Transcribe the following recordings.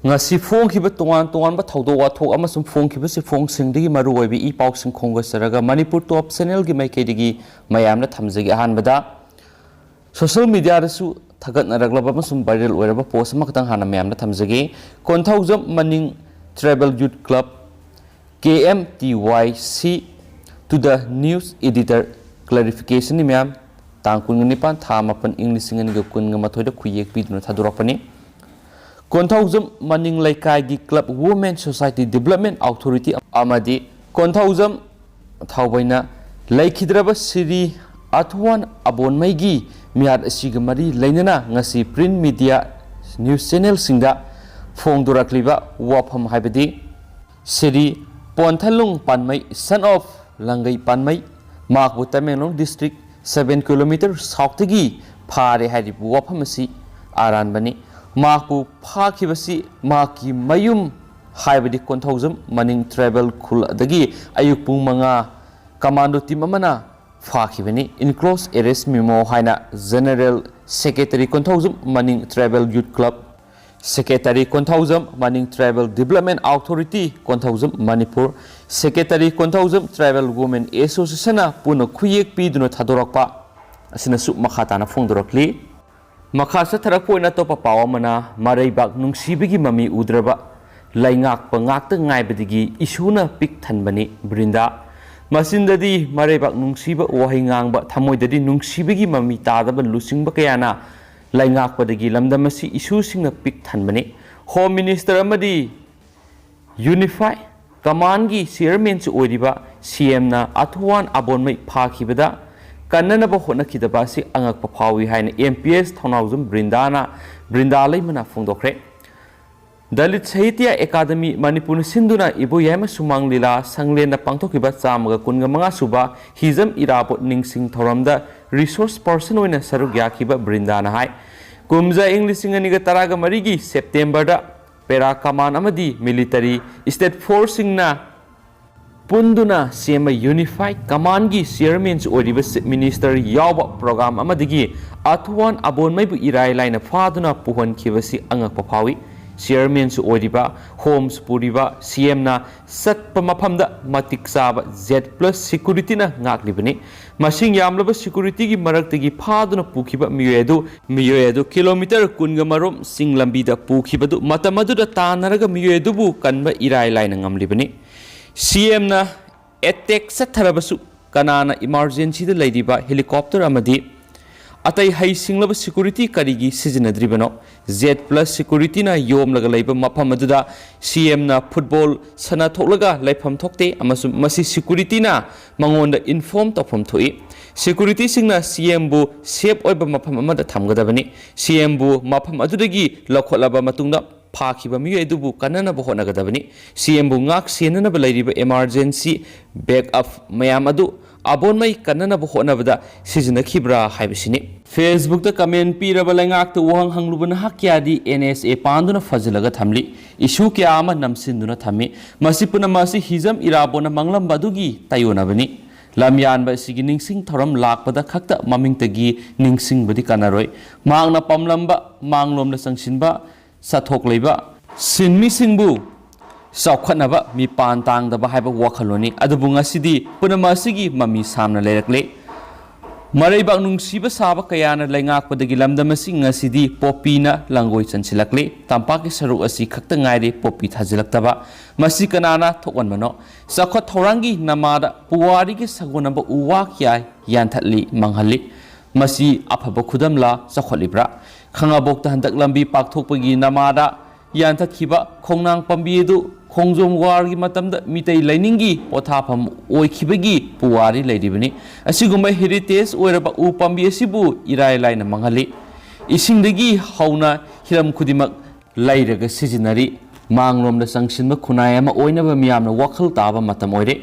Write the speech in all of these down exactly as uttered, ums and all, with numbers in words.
ꯉꯁꯤ ꯐꯣꯡꯈꯤꯕ ꯇꯣꯉꯥꯟ ꯇꯣꯉꯥꯟꯕ ꯊꯧꯗꯣꯛ ꯋꯥꯊꯣꯛ ꯑꯃꯁꯨꯡ ꯐꯣꯡꯈꯤꯕ ꯆꯦꯐꯣꯡꯁꯤꯡꯗꯒꯤ ꯃꯔꯨꯑꯣꯏꯕ ꯏ ꯄꯥꯎꯁꯤꯡ ꯈꯣꯝꯒꯠꯆꯔꯒ ꯃꯅꯤꯄꯨꯔ ꯇꯣꯞ ꯆꯦꯅꯦꯜꯒꯤ ꯃꯥꯏꯀꯩꯗꯒꯤ ꯃꯌꯥꯝꯅ ꯊꯝꯖꯒꯦ꯫ ꯑꯍꯥꯟꯕꯗ ꯁꯣꯁꯤꯌꯦꯜ ꯃꯤꯗꯤꯌꯥꯗꯁꯨ ꯊꯥꯒꯠꯅꯔꯛꯂꯕ ꯑꯃꯁꯨꯡ ꯚꯥꯏꯔꯦꯜ ꯑꯣꯏꯔꯕ ꯄꯣꯁ ꯑꯃꯈꯛꯇꯪ ꯍꯥꯟꯅ ꯃꯌꯥꯝꯗ ꯊꯝꯖꯒꯦ꯫ Konthoujam Maning tribal youth club, K M T Y C, to the news editor, clarification ꯅꯤ ꯃꯌꯥꯝ, ꯇꯥꯡ ꯀꯨꯟꯒ ꯅꯤꯄꯥꯟ ꯊꯥ ꯃꯥꯄꯟ ꯏꯪ ꯂꯤꯁꯤꯡ ꯑꯅꯤꯒ ꯀꯨꯟꯒ ꯃꯥꯊꯣꯏꯗ ꯈꯨꯌꯦꯛ ꯄꯤꯗꯨꯅ ꯊꯥꯗꯣꯔꯛꯄꯅꯤ꯫ ꯀꯣꯟꯊꯧꯖꯝ ꯃꯅꯤꯡ ꯂꯩꯀꯥꯏꯒꯤ club, Women Society Development Authority ꯑꯃꯗꯤ ꯀꯣꯟꯊꯧꯖꯝ ꯊꯥꯎꯕꯩꯅ ꯂꯩꯈꯤꯗ꯭ꯔꯕ ꯁꯤꯔꯤ ꯑꯊꯨꯋꯥꯟ ꯑꯕꯣꯟꯃꯩꯒꯤ ꯃꯤꯍꯥꯠ ꯑꯁꯤꯒ ꯃꯔꯤ ꯂꯩꯅꯅ ꯉꯁꯤ ꯄ꯭ꯔꯤꯟ ꯃꯤꯗꯤꯌꯥ ꯅ꯭ꯌꯨꯁ ꯆꯦꯅꯦꯜꯁꯤꯡꯗ ꯐꯣꯡꯗꯣꯔꯛꯂꯤꯕ ꯋꯥꯐꯝ ꯍꯥꯏꯕꯗꯤ ꯁꯤꯔꯤ ꯄꯣꯟꯊꯂꯨꯡ ꯄꯥꯟꯃꯩ, son of ꯂꯪꯒꯩ ꯄꯥꯟꯃꯩ, ꯃꯍꯥꯛꯄꯨ Tamenglong district seven kilometre south ꯇꯒꯤ ꯐꯥꯔꯦ ꯍꯥꯏꯔꯤꯕ ꯋꯥꯐꯝ ꯑꯁꯤ ꯑꯔꯥꯟꯕꯅꯤ꯫ ꯃꯍꯥꯛꯄꯨ ꯐꯥꯈꯤꯕꯁꯤ ꯃꯍꯥꯛꯀꯤ ꯃꯌꯨꯝ ꯍꯥꯏꯕꯗꯤ ꯀꯣꯟꯊꯧꯖꯝ ꯃꯅꯤꯡ ꯇ꯭ꯔꯥꯏꯕꯦꯜ ꯈꯨꯜ ꯑꯗꯒꯤ ꯑꯌꯨꯛ ꯄꯨꯡ ꯃꯉꯥ ꯀꯃꯥꯟꯗꯣ ꯇꯤꯝ ꯑꯃꯅ ꯐꯥꯈꯤꯕꯅꯤ꯫ Enclosed arrest memo ꯍꯥꯏꯅ general secretary Konthoujam Maning tribal youth club, secretary Konthoujam Maning tribal development authority Konthoujam Manipur, secretary Konthoujam tribal women ꯑꯦꯁꯣꯁꯤꯌꯦꯁꯟꯅ ꯄꯨꯟꯅ ꯈꯨꯌꯦꯛ ꯄꯤꯗꯨꯅ ꯊꯥꯗꯣꯔꯛꯄ ꯑꯁꯤꯅꯁꯨ ꯃꯈꯥ ꯇꯥꯅ ꯐꯣꯡꯗꯣꯔꯛꯂꯤ꯫ ꯃꯈꯥ ꯆꯠꯊꯔꯛꯄ ꯑꯣꯏꯅ ꯑꯇꯣꯞꯄ ꯄꯥꯎ ꯑꯃꯅ, ꯃꯔꯩꯕꯥꯛ ꯅꯨꯡꯁꯤꯕꯒꯤ ꯃꯃꯤ ꯎꯗ꯭ꯔꯕ ꯂꯩꯉꯥꯛꯄ ꯉꯥꯛꯇ ꯉꯥꯏꯕꯗꯒꯤ ꯏꯁꯨꯅ ꯄꯤꯛ ꯊꯟꯕꯅꯤ ꯕ꯭ꯔꯤꯟꯗꯥ꯫ ꯃꯆꯤꯟꯗꯗꯤ ꯃꯔꯩꯕꯥꯛ ꯅꯨꯡꯁꯤꯕ ꯋꯥꯍꯩ ꯉꯥꯡꯕ, ꯊꯃꯣꯏꯗꯗꯤ ꯅꯨꯡꯁꯤꯕꯒꯤ ꯃꯃꯤ ꯇꯥꯗꯕ ꯂꯨꯆꯤꯡꯕ ꯀꯌꯥꯅ ꯂꯩꯉꯥꯛꯄꯗꯒꯤ ꯂꯝꯗꯝ ꯑꯁꯤ ꯏꯁꯨꯁꯤꯡꯅ ꯄꯤꯛ ꯊꯟꯕꯅꯤ꯫ ꯍꯣꯝ ꯃꯤꯅꯤꯁꯇꯔ ꯑꯃꯗꯤ ꯌꯨꯅꯤꯐꯥꯏ ꯀꯃꯥꯟꯒꯤ ꯆꯤꯌꯔꯃꯦꯟꯁꯨ ꯑꯣꯏꯔꯤꯕ ꯁꯤ ꯑꯦꯝꯅ ꯑꯊꯨꯋꯥꯟ ꯑꯕꯣꯟꯃꯩ ꯐꯥꯈꯤꯕꯗ ꯀꯟꯅꯅꯕ ꯍꯣꯠꯅꯈꯤꯗꯕ ꯑꯁꯤ ꯑꯉꯛꯄ ꯐꯥꯎꯏ ꯍꯥꯏꯅ ꯑꯦꯝ ꯄꯤ ꯑꯦꯁ ꯊꯧꯅꯥꯎꯖꯝ ꯕ꯭ꯔꯤꯟꯗꯥꯅ, ꯕ꯭ꯔꯤꯟꯗꯥ ꯂꯩꯃꯅ ꯐꯣꯡꯗꯣꯛꯈ꯭ꯔꯦ꯫ ꯗꯂꯤꯠ ꯁꯥꯍꯤꯇ꯭ꯌ ꯑꯦꯀꯥꯗꯃꯤ ꯃꯅꯤꯄꯨꯔꯅ ꯁꯤꯟꯗꯨꯅ ꯏꯕꯣꯌꯥꯏꯃ ꯁꯨꯃꯥꯡ ꯂꯤꯂꯥ ꯁꯪꯂꯦꯟꯗ ꯄꯥꯡꯊꯣꯛꯈꯤꯕ ꯆꯥꯝꯃꯒ ꯀꯨꯟꯒ ꯃꯉꯥ ꯁꯨꯕ ꯍꯤꯖꯝ ꯏꯔꯥꯕꯣꯠ ꯅꯤꯡꯁꯤꯡ ꯊꯧꯔꯝꯗ ꯔꯤꯁꯣꯔꯁ ꯄꯔꯁꯟ ꯑꯣꯏꯅ ꯁꯔꯨꯛ ꯌꯥꯈꯤꯕ ꯕ꯭ꯔꯤꯟꯗꯥꯅ ꯍꯥꯏ, ꯀꯨꯝꯖꯥ ꯏꯪ ꯂꯤꯁꯤꯡ ꯑꯅꯤꯒ ꯇꯔꯥꯒ ꯃꯔꯤꯒꯤ ꯁꯦꯞꯇꯦꯝꯕꯔꯗ ꯄꯦꯔꯥ ꯀꯃꯥꯟ ꯑꯃꯗꯤ ꯃꯤꯂꯤꯇꯔꯤ ꯁ꯭ꯇꯦꯠ ꯐꯣꯔꯁꯁꯤꯡꯅ ꯄꯨꯟꯗꯨꯅ ꯁꯦꯝꯕ ꯌꯨꯅꯤꯐꯥꯏ ꯀꯃꯥꯟꯒꯤ ꯆꯤꯌꯔꯃꯦꯟꯁꯨ ꯑꯣꯏꯔꯤꯕ ꯆꯤꯐ ꯃꯤꯅꯤꯁꯇꯔ ꯌꯥꯎꯕ ꯄ꯭ꯔꯣꯒ꯭ꯔꯥꯝ ꯑꯃꯗꯒꯤ ꯑꯊꯨꯋꯥꯟ ꯑꯕꯣꯟꯃꯩꯕꯨ ꯏꯔꯥꯏ ꯂꯥꯏꯅ ꯐꯥꯗꯨꯅ ꯄꯨꯍꯟꯈꯤꯕꯁꯤ ꯑꯉꯛꯄ ꯐꯥꯎꯏ꯫ ꯆꯤꯌꯔꯃꯦꯟꯁꯨ ꯑꯣꯏꯔꯤꯕ, ꯍꯣꯝꯁ ꯄꯨꯔꯤꯕ ꯁꯤ ꯑꯦꯝꯅ ꯆꯠꯄ ꯃꯐꯝꯗ ꯃꯇꯤꯛ ꯆꯥꯕ ꯖꯦꯠ ꯄ꯭ꯂꯁ ꯁꯦꯀ꯭ꯌꯨꯔꯤꯇꯤꯅ ꯉꯥꯛꯂꯤꯕꯅꯤ꯫ ꯃꯁꯤꯡ ꯌꯥꯝꯂꯕ ꯁꯦꯀ꯭ꯌꯨꯔꯤꯇꯤꯒꯤ ꯃꯔꯛꯇꯒꯤ ꯐꯥꯗꯨꯅ ꯄꯨꯈꯤꯕ ꯃꯤꯑꯣꯏ ꯑꯗꯨ, ꯃꯤꯑꯣꯏ ꯑꯗꯨ ꯀꯤꯂꯣꯃꯤꯇꯔ ꯀꯨꯟꯒ ꯃꯔꯣꯝ ꯆꯤꯡ ꯂꯝꯕꯤꯗ ꯄꯨꯈꯤꯕꯗꯨ ꯃꯇꯝ ꯑꯗꯨꯗ ꯇꯥꯟꯅꯔꯒ ꯃꯤꯑꯣꯏ ꯑꯗꯨꯕꯨ ꯀꯟꯕ ꯏꯔꯥꯏ ꯂꯥꯏꯅ ꯉꯝꯂꯤꯕꯅꯤ꯫ ꯁꯤ ꯑꯦꯝꯅ ꯑꯦꯇꯦꯛ ꯆꯠꯊꯔꯕꯁꯨ ꯀꯅꯥꯅ ꯏꯃꯥꯔꯖꯦꯟꯁꯤꯗ ꯂꯩꯔꯤꯕ ꯍꯦꯂꯤꯀꯣꯞꯇꯔ ꯑꯃꯗꯤ ꯑꯇꯩ ꯍꯩꯁꯤꯡꯂꯕ ꯁꯦꯀ꯭ꯌꯨꯔꯤꯇꯤ ꯀꯔꯤꯒꯤ ꯁꯤꯖꯤꯟꯅꯗ꯭ꯔꯤꯕꯅꯣ? ꯖꯦꯠ ꯄ꯭ꯂꯁ ꯁꯦꯀ꯭ꯌꯨꯔꯤꯇꯤꯅ ꯌꯣꯝꯂꯒ ꯂꯩꯕ ꯃꯐꯝ ꯑꯗꯨꯗ ꯁꯤ ꯑꯦꯝꯅ ꯐꯨꯠꯕꯣꯜ ꯁꯥꯟꯅꯊꯣꯛꯂꯒ ꯂꯩꯐꯝ ꯊꯣꯛꯇꯦ ꯑꯃꯁꯨꯡ ꯃꯁꯤ ꯁꯦꯀ꯭ꯌꯨꯔꯤꯇꯤꯅ ꯃꯉꯣꯟꯗ ꯏꯟꯐꯣꯔꯝ ꯇꯧꯐꯝ ꯊꯣꯛꯏ꯫ ꯁꯦꯀ꯭ꯌꯨꯔꯤꯇꯤꯁꯤꯡꯅ ꯁꯤ ꯑꯦꯝꯕꯨ ꯁꯦꯐ ꯑꯣꯏꯕ ꯃꯐꯝ ꯑꯃꯗ ꯊꯝꯒꯗꯕꯅꯤ꯫ ꯁꯤ ꯑꯦꯝꯕꯨ ꯃꯐꯝ ꯑꯗꯨꯗꯒꯤ ꯂꯧꯈꯠꯂꯕ ꯃꯇꯨꯡꯗ ꯐꯥꯈꯤꯕ ꯃꯤꯑꯣꯏ ꯑꯗꯨꯕꯨ ꯀꯟꯅꯅꯕ ꯍꯣꯠꯅꯒꯗꯕꯅꯤ꯫ ꯁꯤ ꯑꯦꯝꯕꯨ ꯉꯥꯛ ꯁꯦꯟꯅꯅꯕ ꯂꯩꯔꯤꯕ ꯏꯃꯥꯔꯖꯦꯟꯁꯤ ꯕꯦꯛꯑꯞ ꯃꯌꯥꯝ ꯑꯗꯨ ꯑꯕꯣꯟꯃꯩ ꯀꯟꯅꯅꯕ ꯍꯣꯠꯅꯕꯗ ꯁꯤꯖꯤꯟꯅꯈꯤꯕ꯭ꯔꯥ ꯍꯥꯏꯕꯁꯤꯅꯤ꯫ ꯐꯦꯁꯕꯨꯛꯇ ꯀꯃꯦꯟ ꯄꯤꯔꯕ ꯂꯩꯉꯥꯛꯇ ꯋꯥꯍꯪ ꯍꯪꯂꯨꯕ ꯅꯍꯥꯛ ꯀꯌꯥꯗꯤ ꯑꯦꯟ ꯑꯦꯁ ꯑꯦ ꯄꯥꯟꯗꯨꯅ ꯐꯖꯤꯜꯂꯒ ꯊꯝꯂꯤ꯫ ꯏꯁꯨ ꯀꯌꯥ ꯑꯃ ꯅꯝꯁꯤꯟꯗꯨꯅ ꯊꯝꯃꯤ꯫ ꯃꯁꯤ ꯄꯨꯝꯅꯃꯛ ꯑꯁꯤ ꯍꯤꯖꯝ ꯏꯔꯥꯕꯣꯠꯅ ꯃꯥꯡꯂꯝꯕ ꯑꯗꯨꯒꯤ ꯇꯥꯏꯑꯣꯟꯅꯕꯅꯤ꯫ ꯂꯝꯌꯥꯟꯕ ꯑꯁꯤꯒꯤ ꯅꯤꯡꯁꯤꯡ ꯊꯧꯔꯝ ꯂꯥꯛꯄꯗ ꯈꯛꯇ ꯃꯃꯤꯡꯇꯒꯤ ꯅꯤꯡꯁꯤꯡꯕꯗꯤ ꯀꯥꯟꯅꯔꯣꯏ꯫ ꯃꯍꯥꯛꯅ ꯄꯥꯝꯂꯝꯕ ꯃꯥꯡꯂꯣꯝꯗ ꯆꯪꯁꯤꯟꯕ, ꯆꯠꯊꯣꯛꯂꯤꯕ ꯁꯤꯟꯃꯤꯁꯤꯡꯕꯨ ꯆꯥꯎꯈꯠꯅꯕ ꯃꯤꯄꯥꯟ ꯇꯥꯡꯗꯕ ꯍꯥꯏꯕ ꯋꯥꯈꯜꯂꯣꯟꯅꯤ꯫ ꯑꯗꯨꯕꯨ ꯉꯁꯤꯗꯤ ꯄꯨꯝꯅꯃꯛ ꯑꯁꯤꯒꯤ ꯃꯃꯤ ꯁꯥꯝꯅ ꯂꯩꯔꯛꯂꯦ꯫ ꯃꯔꯩꯕꯥꯛ ꯅꯨꯡꯁꯤꯕ ꯁꯥꯕ ꯀꯌꯥꯅ ꯂꯩꯉꯥꯛꯄꯗꯒꯤ ꯂꯝꯗꯝ ꯑꯁꯤ ꯉꯁꯤꯗꯤ ꯄꯣꯄꯤꯅ ꯂꯥꯡꯒꯣꯏ ꯆꯟꯁꯤꯜꯂꯛꯂꯦ꯫ ꯇꯝꯄꯥꯛꯀꯤ ꯁꯔꯨꯛ ꯑꯁꯤ ꯈꯛꯇ ꯉꯥꯏꯔꯦ ꯄꯣꯄꯤ ꯊꯥꯖꯤꯜꯂꯛꯇꯕ꯫ ꯃꯁꯤ ꯀꯅꯥꯅ ꯊꯣꯛꯍꯟꯕꯅꯣ? ꯆꯥꯎꯈꯠ ꯊꯧꯔꯥꯡꯒꯤ ꯅꯃꯥꯗ ꯄꯨꯋꯥꯔꯤꯒꯤ ꯁꯥꯒꯣꯟꯅꯕ ꯎ ꯋꯥ ꯀꯌꯥ ꯌꯥꯟꯊꯠꯂꯤ, ꯃꯥꯡꯍꯜꯂꯤ꯫ ꯃꯁꯤ ꯑꯐꯕ ꯈꯨꯗꯝꯂꯥ? ꯆꯥꯎꯈꯠꯂꯤꯕ꯭ꯔꯥ? ꯈꯥꯉꯕꯣꯛꯇ ꯍꯟꯗꯛ ꯂꯝꯕꯤ ꯄꯥꯛꯊꯣꯛꯄꯒꯤ ꯅꯃꯥꯗ ꯌꯥꯟꯊꯠꯈꯤꯕ ꯈꯣꯡꯅꯥꯡ ꯄꯥꯝꯕꯤ ꯑꯗꯨ ꯈꯣꯡꯖꯣꯝ ꯋꯥꯔꯒꯤ ꯃꯇꯝꯗ ꯃꯤꯇꯩ ꯂꯥꯏꯅꯤꯡꯒꯤ ꯄꯣꯊꯥꯐꯝ ꯑꯣꯏꯈꯤꯕꯒꯤ ꯄꯨꯋꯥꯔꯤ ꯂꯩꯔꯤꯕꯅꯤ꯫ ꯑꯁꯤꯒꯨꯝꯕ ꯍꯦꯔꯤꯇꯦꯖ ꯑꯣꯏꯔꯕ ꯎ ꯄꯥꯝꯕꯤ ꯑꯁꯤꯕꯨ ꯏꯔꯥꯏ ꯂꯥꯏꯅ ꯃꯥꯡꯍꯜꯂꯤ꯫ ꯏꯁꯤꯡꯗꯒꯤ ꯍꯧꯅ ꯍꯤꯔꯝ ꯈꯨꯗꯤꯡꯃꯛ ꯂꯩꯔꯒ ꯁꯤꯖꯤꯟꯅꯔꯤ꯫ ꯃꯥꯡꯂꯣꯝꯗ ꯆꯪꯁꯤꯟꯕ ꯈꯨꯟꯅꯥꯏ ꯑꯃ ꯑꯣꯏꯅꯕ ꯃꯤꯌꯥꯝꯅ ꯋꯥꯈꯜ ꯇꯥꯕ ꯃꯇꯝ ꯑꯣꯏꯔꯦ꯫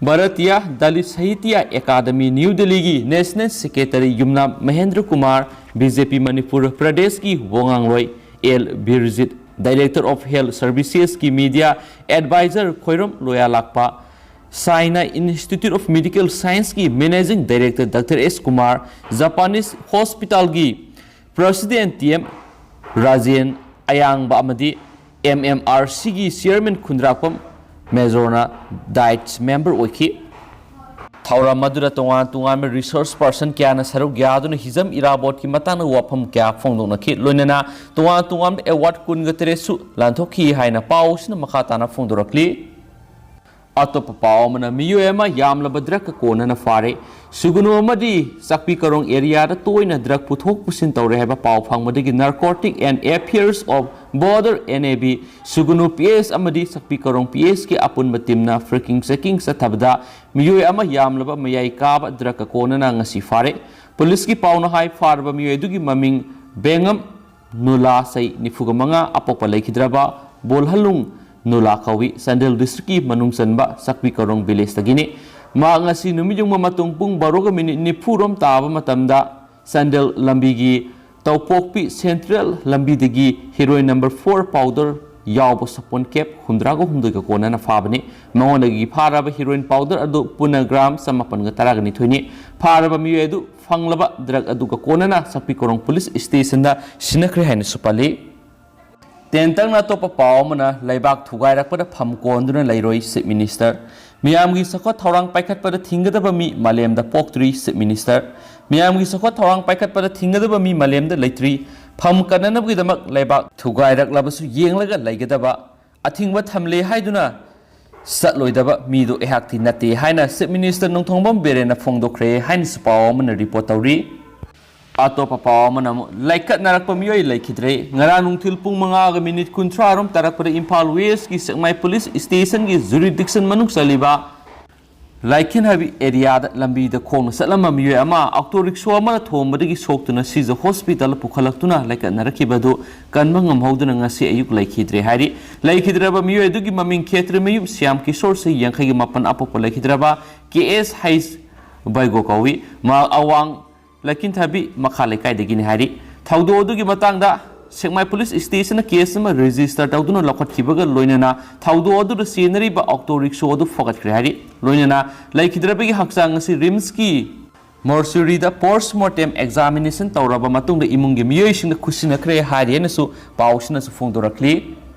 ꯚꯥꯔꯇꯤꯌꯥ ꯗꯂꯤꯠ ꯁꯥꯍꯤꯇ꯭ꯌ ꯑꯦꯀꯥꯗꯃꯤ, ꯅ꯭ꯌꯨ ꯗꯦꯜꯂꯤꯒꯤ national secretary Yumnam Mahendra Kumar, B J P Manipur ꯄ꯭ꯔꯗꯦꯁꯀꯤ ꯋꯥꯉꯥꯡꯂꯣꯏ L Birjit, director of health ꯁꯔꯚꯤꯁꯦꯁꯀꯤ media adviser Khoiram Loyalakpa, Saina institute of medical ꯁꯥꯏꯟꯁꯀꯤ managing director doctor S Kumar, Japanese ꯍꯣꯁꯄꯤꯇꯥꯜꯒꯤ ꯄ꯭ꯔꯁꯤꯗꯦꯟ ꯇꯤ ꯑꯦꯝ ꯔꯥꯖꯦꯟ, ꯑꯌꯥꯡꯕ ꯑꯃꯗꯤ ꯑꯦꯝ ꯑꯦꯝ ꯑꯥꯔ ꯁꯤꯒꯤ ꯆꯤꯌꯔꯃꯦꯟ ꯈꯨꯟꯗ꯭ꯔꯥꯛꯄꯝ ꯃꯦꯖꯣꯔꯅ ꯗꯥꯏꯠꯁ ꯃꯦꯝꯕꯔ ꯑꯣꯏꯈꯤ꯫ ꯊꯧꯔꯝ ꯑꯗꯨꯗ ꯇꯣꯉꯥꯟ ꯇꯣꯉꯥꯟꯕ ꯔꯤꯁꯣꯔꯁ ꯄꯔꯁꯟ ꯀꯌꯥꯅ ꯁꯔꯨꯛ ꯌꯥꯗꯨꯅ ꯍꯤꯖꯝ ꯏꯔꯥꯕꯣꯠꯀꯤ ꯃꯇꯥꯡꯗ ꯋꯥꯐꯝ ꯀꯌꯥ ꯐꯣꯡꯗꯣꯛꯅꯈꯤ꯫ ꯂꯣꯏꯅꯅ ꯇꯣꯉꯥꯟ ꯇꯣꯉꯥꯟꯕ ꯑꯦꯋꯥꯔꯗ ꯀꯨꯟꯒ ꯇꯔꯦꯠꯁꯨ ꯂꯥꯟꯊꯣꯛꯈꯤ ꯍꯥꯏꯅ ꯄꯥꯎ ꯑꯁꯤꯅ ꯃꯈꯥ ꯇꯥꯅ ꯐꯣꯡꯗꯣꯔꯛꯂꯤ꯫ ꯑꯇꯣꯞꯄ ꯄꯥꯎ ꯑꯃꯅ, ꯃꯤꯑꯣꯏ ꯑꯃ ꯌꯥꯝꯂꯕ ꯗ꯭ꯔꯒꯀ ꯀꯣꯟꯅꯅ ꯐꯥꯔꯦ꯫ ꯁꯨꯒꯨꯅꯨ ꯑꯃꯗꯤ ꯆꯥꯛꯄꯤ ꯀꯔꯣꯡ ꯑꯦꯔꯤꯌꯥꯗ ꯇꯣꯏꯅ ꯗ꯭ꯔꯒ ꯄꯨꯊꯣꯛ ꯄꯨꯁꯤꯟ ꯇꯧꯔꯦ ꯍꯥꯏꯕ ꯄꯥꯎ ꯐꯪꯕꯗꯒꯤ Narcotic and Affairs of Border, N A B, ꯁꯨꯒꯨꯅꯨ P S ꯑꯃꯗꯤ ꯆꯥꯛꯄꯤ ꯀꯔꯣꯡ ꯄꯤ ꯑꯦꯁꯀꯤ ꯑꯄꯨꯟꯕ ꯇꯤꯝꯅ ꯐ꯭ꯔꯤꯀꯤꯡ ꯆꯦꯀꯤꯡ ꯆꯠꯊꯕꯗ ꯃꯤꯑꯣꯏ ꯑꯃ ꯌꯥꯝꯂꯕ ꯃꯌꯥꯏ ꯀꯥꯕ ꯗ꯭ꯔꯒꯀ ꯀꯣꯟꯅꯅ ꯉꯁꯤ ꯐꯥꯔꯦ꯫ ꯄꯨꯂꯤꯁꯀꯤ ꯄꯥꯎꯅ ꯍꯥꯏ, ꯐꯥꯔꯕ ꯃꯤꯑꯣꯏ ꯑꯗꯨꯒꯤ ꯃꯃꯤꯡ ꯕꯦꯡꯉꯝ ꯅꯨꯂꯥ, ꯆꯍꯤ ꯅꯤꯐꯨꯒ ꯃꯉꯥ, ꯑꯄꯣꯛꯄ ꯂꯩꯈꯤꯗ꯭ꯔꯕ ꯕꯣꯜꯍꯜꯂꯨꯡ ꯅꯨꯂꯥ ꯀꯧꯏ꯫ ꯆꯥꯟꯗꯦꯜ ꯗꯤꯁꯇ꯭ꯔꯤꯛꯀꯤ ꯃꯅꯨꯡ ꯆꯟꯕ ꯆꯥꯛꯄꯤ ꯀꯔꯣꯡ ꯚꯤꯂꯦꯖꯇꯒꯤꯅꯤ꯫ ꯃꯍꯥꯛ ꯉꯁꯤ ꯅꯨꯃꯤꯠ ꯌꯨꯡꯕ ꯃꯇꯨꯡ ꯄꯨꯡ ꯕꯥꯔꯣꯒ ꯃꯤꯅꯤꯠ ꯅꯤꯐꯨ ꯔꯣꯝ ꯇꯥꯕ ꯃꯇꯝꯗ ꯆꯥꯟꯗꯦꯜ ꯂꯝꯕꯤꯒꯤ ꯇꯧꯄꯣꯛꯄꯤ ꯁꯦꯟꯇ꯭ꯔꯦꯜ ꯂꯝꯕꯤꯗꯒꯤ ꯍꯤꯔꯣꯏꯟ ꯅꯝꯕꯔ ꯐꯣꯔ ꯄꯥꯎꯗꯔ ꯌꯥꯎꯕ ꯁꯥꯄꯣꯟ ꯀꯦꯞ ꯍꯨꯝꯗ꯭ꯔꯥꯒ ꯍꯨꯝꯗꯣꯏꯒ ꯀꯣꯟꯅꯅ ꯐꯥꯕꯅꯤ꯫ ꯃꯉꯣꯟꯗꯒꯤ ꯐꯥꯔꯕ ꯍꯤꯔꯣꯏꯟ ꯄꯥꯎꯗꯔ ꯑꯗꯨ ꯄꯨꯟꯅ ꯒ꯭ꯔꯥꯝ ꯆꯃꯥꯄꯟꯒ ꯇꯔꯥꯒ ꯅꯤꯊꯣꯏꯅꯤ꯫ ꯐꯥꯔꯕ ꯃꯤꯑꯣꯏ ꯑꯗꯨ ꯐꯪꯂꯕ ꯗ꯭ꯔꯒ ꯑꯗꯨꯒ ꯀꯣꯟꯅꯅ ꯆꯥꯛꯄꯤ ꯀꯣꯔꯣꯡ ꯄꯨꯂꯤꯁ ꯁ꯭ꯇꯦꯁꯟꯗ ꯁꯤꯟꯅꯈ꯭ꯔꯦ ꯍꯥꯏꯅꯁꯨ ꯄꯜꯂꯤ꯫ ꯇꯦꯟꯇꯛꯅ ꯑꯇꯣꯞꯄ ꯄꯥꯎ ꯑꯃꯅ, ꯂꯩꯕꯥꯛ ꯊꯨꯒꯥꯏꯔꯛꯄꯗ ꯐꯝ ꯀꯣꯟꯗꯨꯅ ꯂꯩꯔꯣꯏ ꯆꯤꯞ ꯃꯤꯅꯤꯁꯇꯔ꯫ ꯃꯤꯌꯥꯝꯒꯤ ꯆꯥꯎꯈꯠ ꯊꯧꯔꯥꯡ ꯄꯥꯏꯈꯠꯄꯗ ꯊꯤꯡꯒꯗꯕ ꯃꯤ ꯃꯥꯂꯦꯝꯗ ꯄꯣꯛꯇ꯭ꯔꯤ ꯆꯤꯞ ꯃꯤꯅꯤꯁꯇꯔ꯫ ꯃꯤꯌꯥꯝꯒꯤ ꯆꯥꯎꯈꯠ ꯊꯧꯔꯥꯡ ꯄꯥꯏꯈꯠꯄꯗ ꯊꯤꯡꯒꯗꯕ ꯃꯤ ꯃꯥꯂꯦꯝꯗ ꯂꯩꯇ꯭ꯔꯤ꯫ ꯐꯝ ꯀꯟꯅꯅꯕꯒꯤꯗꯃꯛ ꯂꯩꯕꯥꯛ ꯊꯨꯒꯥꯏꯔꯛꯂꯕꯁꯨ ꯌꯦꯡꯂꯒ ꯂꯩꯒꯗꯕ, ꯑꯊꯤꯡꯕ ꯊꯝꯂꯦ ꯍꯥꯏꯗꯨꯅ ꯆꯠꯂꯣꯏꯗꯕ ꯃꯤꯗꯨ ꯑꯩꯍꯥꯛꯇꯤ ꯅꯠꯇꯦ ꯍꯥꯏꯅ ꯆꯤꯞ ꯃꯤꯅꯤꯁꯇꯔ ꯅꯣꯡꯊꯣꯝꯕꯝ ꯕꯤꯔꯦꯟꯅ ꯐꯣꯡꯗꯣꯛꯈ꯭ꯔꯦ ꯍꯥꯏꯅꯁꯨ ꯄꯥꯎ ꯑꯃꯅ ꯔꯤꯄꯣꯔꯠ ꯇꯧꯔꯤ꯫ ꯑꯇꯣꯞꯄ ꯄꯥꯎ ꯑꯃꯅ ꯑꯃꯨꯛ, ꯂꯩꯀꯠꯅꯔꯛꯄ ꯃꯤꯑꯣꯏ ꯂꯩꯈꯤꯗ꯭ꯔꯦ꯫ ꯉꯔꯥꯡ ꯅꯨꯡꯊꯤꯜ ꯄꯨꯡ ꯃꯉꯥꯒ ꯃꯤꯅꯤꯠ ꯀꯨꯟꯊ꯭ꯔꯥ ꯔꯣꯝ ꯇꯥꯔꯛꯄꯗ ꯏꯝꯐꯥꯜ ꯋꯦꯁꯀꯤ ꯁꯦꯛꯃꯥꯏ ꯄꯨꯂꯤꯁ ꯁ꯭ꯇꯦꯁꯟꯒꯤ ꯖꯨꯔꯤꯗꯤꯛꯁꯟ ꯃꯅꯨꯡ ꯆꯜꯂꯤꯕ ꯂꯥꯏꯈꯤꯟꯍꯥꯏꯕꯤ ꯑꯦꯔꯤꯌꯥꯗ ꯂꯝꯕꯤꯗ ꯈꯣꯡꯅ ꯆꯠꯂꯝꯕ ꯃꯤꯑꯣꯏ ꯑꯃ ꯑꯣꯇꯣ ꯔꯤꯛꯁꯣ ꯑꯃꯅ ꯊꯣꯝꯕꯗꯒꯤ ꯁꯣꯛꯇꯨꯅ ꯁꯤꯖ ꯍꯣꯁꯄꯤꯇꯥꯜꯗ ꯄꯨꯈꯠꯂꯛꯇꯨꯅ ꯂꯩꯀꯠꯅꯔꯛꯈꯤꯕ ꯑꯗꯨ ꯀꯟꯕ ꯉꯝꯍꯧꯗꯨꯅ ꯉꯁꯤ ꯑꯌꯨꯛ ꯂꯩꯈꯤꯗ꯭ꯔꯦ ꯍꯥꯏꯔꯤ꯫ ꯂꯩꯈꯤꯗ꯭ꯔꯕ ꯃꯤꯑꯣꯏ ꯑꯗꯨꯒꯤ ꯃꯃꯤꯡ ꯈꯦꯇ꯭ꯔꯤꯃꯌꯨꯝ ꯁ꯭ꯌꯥꯝ ꯀꯤꯁꯣꯔ, ꯆꯍꯤ ꯌꯥꯡꯈꯩꯒ ꯃꯥꯄꯟ, ꯑꯄꯣꯛꯄ ꯂꯩꯈꯤꯗ꯭ꯔꯕ ꯀꯦ ꯑꯦꯁ ꯍꯩꯁ ꯕꯩꯒꯣ ꯀꯧꯏ꯫ ꯃꯍꯥꯛ ꯑꯋꯥꯡ ꯂꯩꯀꯤꯟꯊꯥꯕꯤ ꯃꯈꯥ ꯂꯩꯀꯥꯏꯗꯒꯤꯅꯤ ꯍꯥꯏꯔꯤ꯫ ꯊꯧꯗꯣꯛ ꯑꯗꯨꯒꯤ ꯃꯇꯥꯡꯗ ꯁꯦꯛꯃꯥꯏ ꯄꯨꯂꯤꯁ ꯁ꯭ꯇꯦꯁꯟꯅ ꯀꯦꯁ ꯑꯃ ꯔꯦꯖꯤꯁꯇꯔ ꯇꯧꯗꯨꯅ ꯂꯧꯈꯠꯈꯤꯕꯒ ꯂꯣꯏꯅꯅ ꯊꯧꯗꯣꯛ ꯑꯗꯨꯗ ꯆꯦꯟꯅꯔꯤꯕ ꯑꯣꯇꯣ ꯔꯤꯛꯁꯣ ꯑꯗꯨ ꯐꯒꯠꯈ꯭ꯔꯦ ꯍꯥꯏꯔꯤ꯫ ꯂꯣꯏꯅꯅ ꯂꯩꯈꯤꯗ꯭ꯔꯕꯒꯤ ꯍꯛꯆꯥꯡ ꯑꯁꯤ ꯔꯤꯝꯁꯀꯤ ꯃꯣꯔꯆꯨꯔꯤꯗ ꯄꯣꯁ ꯃꯣꯔꯇꯦꯝ ꯑꯦꯛꯖꯥꯃꯤꯅꯦꯁꯟ ꯇꯧꯔꯕ ꯃꯇꯨꯡꯗ ꯏꯃꯨꯡꯒꯤ ꯃꯤꯑꯣꯏꯁꯤꯡꯅ ꯈꯨꯠꯁꯤꯟꯅꯈ꯭ꯔꯦ ꯍꯥꯏꯔꯤ ꯍꯥꯏꯅꯁꯨ ꯄꯥꯎꯁꯤꯅꯁꯨ ꯐꯣꯡꯗꯣꯔꯛꯂꯤ꯫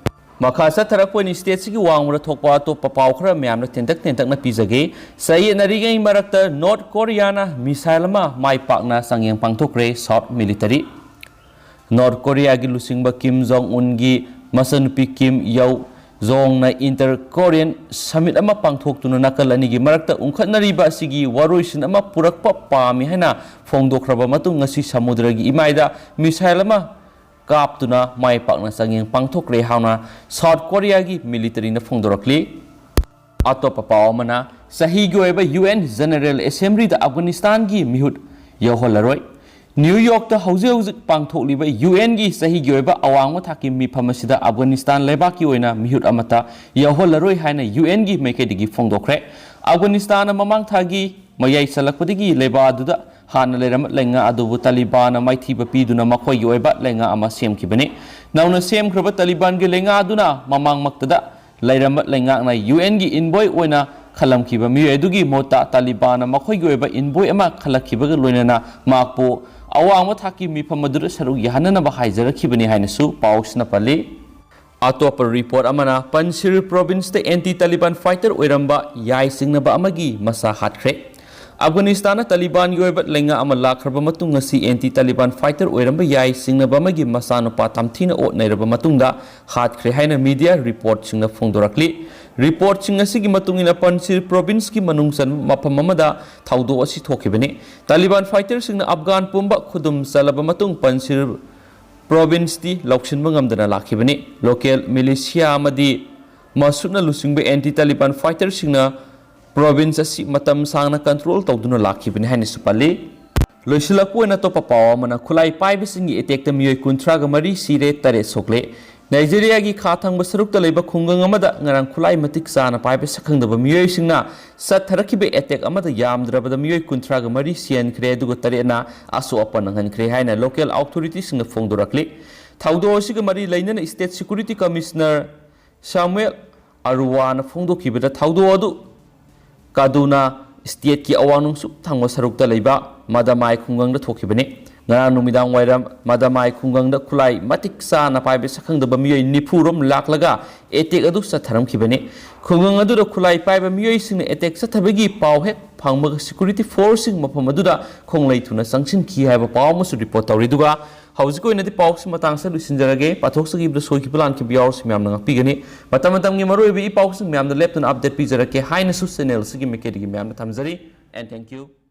ꯃꯈꯥ ꯆꯠꯊꯔꯛꯄ ꯑꯣꯏꯅ ꯁ꯭ꯇꯦꯠꯁꯤꯒꯤ ꯋꯥꯡꯃꯗ ꯊꯣꯛꯄ ꯑꯇꯣꯞꯄ ꯄꯥꯎ ꯈꯔ ꯃꯌꯥꯝꯅ ꯇꯦꯟꯇꯛ ꯇꯦꯟꯇꯛꯅ ꯄꯤꯖꯒꯦ꯫ ꯆꯌꯦꯠꯅꯔꯤꯉꯩ ꯃꯔꯛꯇ ꯅꯣꯔꯠ ꯀꯣꯔꯤꯌꯥꯅ ꯃꯤꯁꯥꯏꯜ ꯑꯃ ꯃꯥꯏ ꯄꯥꯛꯅ ꯆꯥꯡꯌꯦꯡ ꯄꯥꯡꯊꯣꯛꯈ꯭ꯔꯦ꯫ ꯁꯥꯎꯠ ꯃꯤꯂꯤꯇꯔꯤ ꯅꯣꯔꯠ ꯀꯣꯔꯤꯌꯥꯒꯤ ꯂꯨꯆꯤꯡꯕ ꯀꯤꯝ ꯖꯣꯡ ꯎꯟꯒꯤ ꯃꯆꯟꯅꯨꯄꯤ ꯀꯤꯝ ꯌꯧ ꯖꯣꯡꯅ ꯏꯟꯇꯔ ꯀꯣꯔꯤꯌꯟ ꯁꯃꯤꯠ ꯑꯃ ꯄꯥꯡꯊꯣꯛꯇꯨꯅ ꯅꯥꯀꯜ ꯑꯅꯤꯒꯤ ꯃꯔꯛꯇ ꯎꯪꯈꯠꯅꯔꯤꯕ ꯑꯁꯤꯒꯤ ꯋꯥꯔꯣꯏꯁꯤꯟ ꯑꯃ ꯄꯨꯔꯛꯄ ꯄꯥꯝꯃꯤ ꯍꯥꯏꯅ ꯐꯣꯡꯗꯣꯛꯈ꯭ꯔꯕ ꯃꯇꯨꯡ, ꯉꯁꯤ ꯁꯃꯨꯗ꯭ꯔꯒꯤ ꯏꯃꯥꯏꯗ ꯃꯤꯁꯥꯏꯜ ꯑꯃ ꯀꯥꯞꯇꯨꯅ ꯃꯥꯏ ꯄꯥꯛꯅ ꯆꯥꯡꯌꯦꯡ ꯄꯥꯡꯊꯣꯛꯈ꯭ꯔꯦ ꯍꯥꯏꯅ ꯁꯥꯎꯠ ꯀꯣꯔꯤꯌꯥꯒꯤ ꯃꯤꯂꯤꯇꯔꯤꯅ ꯐꯣꯡꯗꯣꯔꯛꯂꯤ꯫ ꯑꯇꯣꯞꯄ ꯄꯥꯎ ꯑꯃꯅ, ꯆꯍꯤꯒꯤ ꯑꯣꯏꯕ ꯌꯨ ꯑꯦꯟ ꯖꯦꯅꯔꯦꯜ ꯑꯦꯁꯦꯝꯕ꯭ꯂꯤꯗ ꯑꯐꯒꯥꯅꯤꯁꯇꯥꯟꯒꯤ ꯃꯤꯍꯨꯠ ꯌꯧꯍꯜꯂꯔꯣꯏ꯫ ꯅ꯭ꯌꯨ ꯌꯣꯔꯛꯇ ꯍꯧꯖꯤꯛ ꯍꯧꯖꯤꯛ ꯄꯥꯡꯊꯣꯛꯂꯤꯕ ꯌꯨ ꯑꯦꯟꯒꯤ ꯆꯍꯤꯒꯤ ꯑꯣꯏꯕ ꯑꯋꯥꯡꯕ ꯊꯥꯛꯀꯤ ꯃꯤꯐꯝ ꯑꯁꯤꯗ ꯑꯐꯒꯥꯅꯤꯁꯇꯥꯟ ꯂꯩꯕꯥꯛꯀꯤ ꯑꯣꯏꯅ ꯃꯤꯍꯨꯠ ꯑꯃꯠꯇ ꯌꯧꯍꯜꯂꯔꯣꯏ ꯍꯥꯏꯅ ꯌꯨ ꯑꯦꯟꯒꯤ ꯃꯥꯏꯀꯩꯗꯒꯤ ꯐꯣꯡꯗꯣꯛꯈ꯭ꯔꯦ꯫ ꯑꯐꯒꯥꯅꯤꯁꯇꯥꯟꯅ ꯃꯃꯥꯡ ꯊꯥꯒꯤ ꯃꯌꯥꯏ ꯆꯜꯂꯛꯄꯗꯒꯤ ꯂꯩꯕꯥꯛ ꯑꯗꯨꯗ ꯍꯥꯟꯅ ꯂꯩꯔꯝꯕ ꯂꯩꯉꯥꯛ ꯑꯗꯨꯕꯨ ꯇꯥꯂꯤꯕꯥꯟꯅ ꯃꯥꯏꯊꯤꯕ ꯄꯤꯗꯨꯅ ꯃꯈꯣꯏꯒꯤ ꯑꯣꯏꯕ ꯂꯩꯉꯥꯛ ꯑꯃ ꯁꯦꯝꯈꯤꯕꯅꯤ꯫ ꯅꯧꯅ ꯁꯦꯝꯈ꯭ꯔꯕ ꯇꯥꯂꯤꯕꯥꯟꯒꯤ ꯂꯩꯉꯥꯛ ꯑꯗꯨꯅ ꯃꯃꯥꯡꯃꯛꯇꯗ ꯂꯩꯔꯝꯕ ꯂꯩꯉꯥꯛꯅ ꯌꯨ ꯑꯦꯟꯒꯤ ꯏꯟꯚꯣꯏ ꯑꯣꯏꯅ ꯈꯜꯂꯝꯈꯤꯕ ꯃꯤꯑꯣꯏ ꯑꯗꯨꯒꯤ ꯃꯍꯨꯠꯇ ꯇꯥꯂꯤꯕꯥꯟꯅ ꯃꯈꯣꯏꯒꯤ ꯑꯣꯏꯕ ꯏꯟꯚꯣꯏ ꯑꯃ ꯈꯜꯂꯛꯈꯤꯕꯒ ꯂꯣꯏꯅꯅ ꯃꯍꯥꯛꯄꯨ ꯑꯋꯥꯡꯕ ꯊꯥꯛꯀꯤ ꯃꯤꯐꯝ ꯑꯗꯨꯗ ꯁꯔꯨꯛ ꯌꯥꯍꯟꯅꯅꯕ ꯍꯥꯏꯖꯔꯛꯈꯤꯕꯅꯤ ꯍꯥꯏꯅꯁꯨ ꯄꯥꯎꯁꯤꯅ ꯄꯜꯂꯤ꯫ ꯑꯇꯣꯞꯄ ꯔꯤꯄꯣꯔꯠ ꯑꯃꯅ, ꯄꯟꯁꯤꯔ ꯄ꯭ꯔꯣꯚꯤꯟꯁꯇ ꯑꯦꯟꯇꯤ ꯇꯥꯂꯤꯕꯥꯟ ꯐꯥꯏꯇꯔ ꯑꯣꯏꯔꯝꯕ ꯌꯥꯏ ꯆꯤꯡꯅꯕ ꯑꯃꯒꯤ ꯃꯁꯥ ꯍꯥꯠꯈ꯭ꯔꯦ꯫ ꯑꯐꯒꯥꯅꯤꯁꯇꯥꯟꯅ ꯇꯥꯂꯤꯕꯥꯟꯒꯤ ꯑꯣꯏꯕ ꯂꯩꯉꯥꯛ ꯑꯃ ꯂꯥꯛꯈ꯭ꯔꯕ ꯃꯇꯨꯡ, ꯉꯁꯤ ꯑꯦꯟꯇꯤ ꯇꯥꯂꯤꯕꯥꯟ ꯐꯥꯏꯇꯔ ꯑꯣꯏꯔꯝꯕ ꯌꯥꯏ ꯆꯤꯡꯅꯕ ꯑꯃꯒꯤ ꯃꯆꯥꯅꯨꯄꯥ ꯇꯝꯊꯤꯅ ꯑꯣꯠ ꯅꯩꯔꯕ ꯃꯇꯨꯡꯗ ꯍꯥꯠꯈ꯭ꯔꯦ ꯍꯥꯏꯅ ꯃꯤꯗꯤꯌꯥ ꯔꯤꯄꯣꯔꯠꯁꯤꯡꯅ ꯐꯣꯡꯗꯣꯔꯛꯂꯤ꯫ ꯔꯤꯄꯣꯔꯠꯁꯤꯡ ꯑꯁꯤꯒꯤ ꯃꯇꯨꯡ ꯏꯟꯅ, ꯄꯟꯁꯤꯔ ꯄ꯭ꯔꯣꯚꯤꯟꯁꯀꯤ ꯃꯅꯨꯡ ꯆꯟꯕ ꯃꯐꯝ ꯑꯃꯗ ꯊꯧꯗꯣꯛ ꯑꯁꯤ ꯊꯣꯛꯈꯤꯕꯅꯤ꯫ ꯇꯥꯂꯤꯕꯥꯟ ꯐꯥꯏꯇꯔꯁꯤꯡꯅ ꯑꯐꯒꯥꯟ ꯄꯨꯝꯕ ꯈꯨꯗꯨꯝ ꯆꯜꯂꯕ ꯃꯇꯨꯡ, ꯄꯟꯁꯤꯔ ꯄ꯭ꯔꯣꯚꯤꯟꯁꯇꯤ ꯂꯧꯁꯤꯟꯕ ꯉꯝꯗꯅ ꯂꯥꯛꯈꯤꯕꯅꯤ꯫ ꯂꯣꯀꯦꯜ ꯃꯤꯂꯤꯁꯤꯌꯥ ꯑꯃꯗꯤ ꯃꯁꯨꯠꯅ ꯂꯨꯆꯤꯡꯕ ꯑꯦꯟꯇꯤ ꯇꯥꯂꯤꯕꯥꯟ ꯐꯥꯏꯇꯔꯁꯤꯡꯅ ꯄ꯭ꯔꯣꯚꯤꯟꯁ ꯑꯁꯤ ꯃꯇꯝ ꯁꯥꯡꯅ ꯀꯟꯇ꯭ꯔꯣꯜ ꯇꯧꯗꯨꯅ ꯂꯥꯛꯈꯤꯕꯅꯤ ꯍꯥꯏꯅꯁꯨ ꯄꯜꯂꯤ꯫ ꯂꯣꯏꯁꯤꯜꯂꯛꯄ ꯑꯣꯏꯅ ꯑꯇꯣꯞꯄ ꯄꯥꯎ ꯑꯃꯅ, ꯈꯨꯠꯂꯥꯏ ꯄꯥꯏꯕꯁꯤꯡꯒꯤ ꯑꯦꯇꯦꯛꯇ ꯃꯤꯑꯣꯏ ꯀꯨꯟꯊ꯭ꯔꯥꯒ ꯃꯔꯤ ꯁꯤꯔꯦ, ꯇꯔꯦꯠ ꯁꯣꯛꯂꯦ꯫ ꯅꯥꯏꯖꯦꯔꯤꯌꯥꯒꯤ ꯈꯥ ꯊꯪꯕ ꯁꯔꯨꯛꯇ ꯂꯩꯕ ꯈꯨꯡꯒꯪ ꯑꯃꯗ ꯉꯔꯥꯡ ꯈꯨꯠꯂꯥꯏ ꯃꯇꯤꯛ ꯆꯥꯅ ꯄꯥꯏꯕ ꯁꯛꯈꯪꯗꯕ ꯃꯤꯑꯣꯏꯁꯤꯡꯅ ꯆꯠꯊꯔꯛꯈꯤꯕ ꯑꯦꯇꯦꯛ ꯑꯃꯗ ꯌꯥꯝꯗ꯭ꯔꯕꯗ ꯃꯤꯑꯣꯏ ꯀꯨꯟꯊ꯭ꯔꯥꯒ ꯃꯔꯤ ꯁꯤꯍꯟꯈ꯭ꯔꯦ, ꯑꯗꯨꯒ ꯇꯔꯦꯠꯅ ꯑꯁꯣꯛ ꯑꯄꯟ ꯅꯪꯍꯟꯈ꯭ꯔꯦ ꯍꯥꯏꯅ ꯂꯣꯀꯦꯜ ꯑꯣꯊꯣꯔꯤꯇꯤꯁꯤꯡꯅ ꯐꯣꯡꯗꯣꯔꯛꯂꯤ꯫ ꯊꯧꯗꯣꯛ ꯑꯁꯤꯒ ꯃꯔꯤ ꯂꯩꯅꯅ ꯁ꯭ꯇꯦꯠ ꯁꯦꯀ꯭ꯌꯨꯔꯤꯇꯤ ꯀꯃꯤꯁꯅꯔ ꯁꯥꯃꯨꯑꯦꯜ ꯑꯔꯨꯋꯥꯅ ꯐꯣꯡꯗꯣꯛꯈꯤꯕꯗ, ꯊꯧꯗꯣꯛ ꯑꯗꯨ ꯀꯥꯗꯨꯅꯥ ꯁ꯭ꯇꯦꯠꯀꯤ ꯑꯋꯥꯡ ꯅꯣꯡꯆꯨꯞ ꯊꯪꯕ ꯁꯔꯨꯛꯇ ꯂꯩꯕ ꯃꯗꯃꯥꯏ ꯈꯨꯡꯒꯪꯗ ꯊꯣꯛꯈꯤꯕꯅꯤ꯫ ꯉꯔꯥꯡ ꯅꯨꯃꯤꯗꯥꯡ ꯋꯥꯏꯔꯝ ꯃꯗꯃꯥꯏ ꯈꯨꯡꯒꯪꯗ ꯈꯨꯠꯂꯥꯏ ꯃꯇꯤꯛ ꯆꯥꯅ ꯄꯥꯏꯕ ꯁꯛꯈꯪꯗꯕ ꯃꯤꯑꯣꯏ ꯅꯤꯐꯨ ꯔꯣꯝ ꯂꯥꯛꯂꯒ ꯑꯦꯇꯦꯛ ꯑꯗꯨ ꯆꯠꯊꯔꯝꯈꯤꯕꯅꯤ꯫ ꯈꯨꯡꯒꯪ ꯑꯗꯨꯗ ꯈꯨꯠꯂꯥꯏ ꯄꯥꯏꯕ ꯃꯤꯑꯣꯏꯁꯤꯡꯅ ꯑꯦꯇꯦꯛ ꯆꯠꯊꯕꯒꯤ ꯄꯥꯎ ꯍꯦꯛ ꯐꯪꯕꯒ ꯁꯦꯀ꯭ꯌꯨꯔꯤꯇꯤ ꯐꯣꯔꯁꯁꯤꯡ ꯃꯐꯝ ꯑꯗꯨꯗ ꯈꯣꯡꯂꯩ ꯊꯨꯅ ꯆꯪꯁꯤꯟꯈꯤ ꯍꯥꯏꯕ ꯄꯥꯎ ꯑꯃꯁꯨ ꯔꯤꯄꯣꯔꯠ ꯇꯧꯔꯤ꯫ ꯑꯗꯨꯒ ꯍꯧꯖꯤꯛꯀꯤ ꯑꯣꯏꯅꯗꯤ ꯄꯥꯎꯁꯤ ꯃꯇꯥꯡꯁꯤꯗ ꯂꯣꯏꯁꯤꯟꯖꯔꯒꯦ꯫ ꯄꯥꯊꯣꯛꯆꯈꯤꯕꯗ ꯁꯣꯏꯈꯤꯕ ꯂꯥꯟꯈꯤꯕ ꯌꯥꯎꯔꯁꯨ ꯃꯌꯥꯝꯅ ꯉꯥꯛꯄꯤꯒꯅꯤ꯫ ꯃꯇꯝ ꯃꯇꯝꯒꯤ ꯃꯔꯨꯑꯣꯏꯕ ꯏ ꯄꯥꯎꯁꯤꯡ ꯃꯌꯥꯝꯗ ꯂꯦꯞꯇꯅ ꯑꯞꯗꯦꯠ ꯄꯤꯖꯔꯛꯀꯦ ꯍꯥꯏꯅꯁꯨ ꯆꯦꯅꯦꯜꯁꯤꯒꯤ ꯃꯥꯏꯀꯩꯗꯒꯤ ꯃꯌꯥꯝꯗ ꯊꯝꯖꯔꯤ꯫ And thank you.